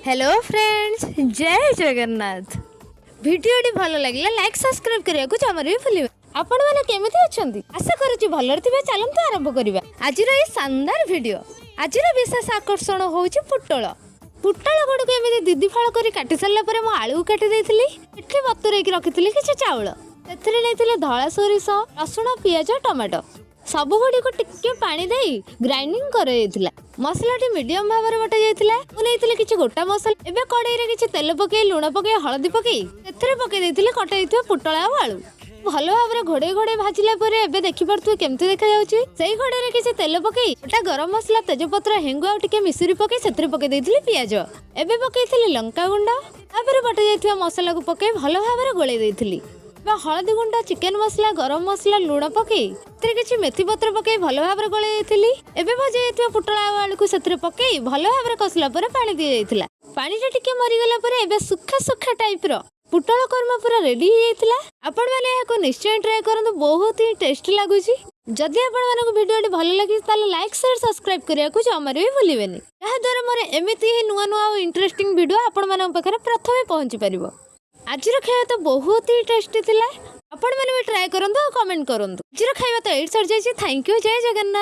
Hello friends, ଜୟ ଜଗନ୍ନାଥ। ଭିଡ଼ିଓଟି ଭଲ ଲାଗିଲେ ଲାଇକ୍, ସବସ୍କ୍ରାଇବ୍ କରିବାକୁ ଜମାରୁ ବି ଭୁଲିବେ। ଆପଣମାନେ କେମିତି ଅଛନ୍ତି? ଆଶା କରୁଛି ଭଲରେ ଥିବେ। ଚାଲନ୍ତୁ ଆରମ୍ଭ କରିବା ଆଜିର ଏଇ ଶାନଦାର ଭିଡ଼ିଓ। ଆଜିର ବିଶେଷ ଆକର୍ଷଣ ହେଉଛି ପୋଟଳ। ପୋଟଳ ଗୁଡ଼ିକୁ ଏମିତି ଦି ଦି ଫାଳ କରି କାଟି ସାରିଲା ପରେ ମୁଁ ଆଳୁକୁ କାଟି ଦେଇଥିଲି। ଏଠି ବତୁରେଇକି ରଖିଥିଲି କିଛି ଚାଉଳ। ସେଥିରେ ନେଇଥିଲି ଧଳା ସୋରିଷ, ରସୁଣ, ପିଆଜ, ଟମାଟୋ। ସବୁ ଗୁଡ଼ିକୁ ଟିକେ ପାଣି ଦେଇ ଗ୍ରାଇଣ୍ଡିଙ୍ଗ କରାଯାଇଥିଲା। ମସଲାଟି ମିଡିୟମ ଭାବରେ ବଟା ଯାଇଥିଲା। ମୁଁ ନେଇଥିଲି କିଛି ଗୋଟା ମସଲା। ଏବେ କଡ଼େଇରେ କିଛି ତେଲ ପକେଇ, ଲୁଣ ପକେଇ, ହଳଦୀ ପକେଇ ସେଥିରେ ପକେଇ ଦେଇଥିଲି କଟା ହେଇଥିବା ପୋଟଳ ଆଉ ଆଳୁ। ଭଲ ଭାବରେ ଘୋଡ଼େଇ ଘୋଡ଼େଇ ଭାଜିଲା ପରେ ଏବେ ଦେଖିପାରୁଥିବେ କେମିତି ଦେଖାଯାଉଛି। ସେଇ କଡ଼େଇରେ କିଛି ତେଲ ପକେଇ ଗୋଟା ଗରମ ମସଲା, ତେଜପତ୍ର, ହେଙ୍ଗୁ ଆଉ ଟିକେ ମିଶ୍ରି ପକେଇ ସେଥିରେ ପକେଇ ଦେଇଥିଲି ପିଆଜ। ଏବେ ପକେଇଥିଲି ଲଙ୍କା ଗୁଣ୍ଡ। ତାପରେ ବଟା ଯାଇଥିବା ମସଲାକୁ ପକେଇ ଭଲ ଭାବରେ ଗୋଳେଇ ଦେଇଥିଲି। ବା ହଳଦୀ ଗୁଣ୍ଡ, ଚିକେନ ମସଲା, ଗରମ ମସଲା, ଲୁଣ ପକେଇ ସେଥିରେ କିଛି ମେଥି ପତ୍ର ପକେଇ ଭଲ ଭାବରେ ଗୋଳେଇ ଦେଇଥିଲି। ଏବେ ଭଜା ଯାଇଥିବା ପୋଟଳ ଆଉ ଆଳୁକୁ ସେଥିରେ ପକେଇ ଭଲ ଭାବରେ କଷିଲା ପରେ ପାଣି ଦିଆଯାଇଥିଲା। ପାଣିଟା ଟିକେ ମରିଗଲା ପରେ ଏବେ ସୁଖା ସୁଖା ଟାଇପର ପୋଟଳ କୋରମା ପୁରା ରେଡି ହେଇଯାଇଥିଲା। ଆପଣମାନେ ଏହାକୁ ନିଶ୍ଚୟ ଟ୍ରାଏ କରନ୍ତୁ, ବହୁତ ହିଁ ଟେଷ୍ଟି ଲାଗୁଛି। ଯଦି ଆପଣମାନଙ୍କୁ ଭିଡ଼ିଓଟି ଭଲ ଲାଗିଛି, ତାହେଲେ ଲାଇକ୍, ସେୟାର, ସବସ୍କ୍ରାଇବ୍ କରିବାକୁ ଜମାରୁ ବି ଭୁଲିବେନି, ଯାହାଦ୍ୱାରା ମୋର ଏମିତି ହିଁ ନୂଆ ନୂଆ ଆଉ ଇଣ୍ଟରେଷ୍ଟିଂ ଭିଡ଼ିଓ ଆପଣମାନଙ୍କ ପାଖରେ ପ୍ରଥମେ ପହଞ୍ଚି ପାରିବ। ଆଜିର ଖାଇବା ତ ବହୁତ ହିଁ ଟେଷ୍ଟି ଥିଲା। ଆପଣମାନେ ବି ଟ୍ରାଏ କରନ୍ତୁ ଆଉ କମେଣ୍ଟ କରନ୍ତୁ। ଆଜିର ଖାଇବା ତ ଏଇଠି ସରିଯାଇଛି। Thank you, Jay Jagannath.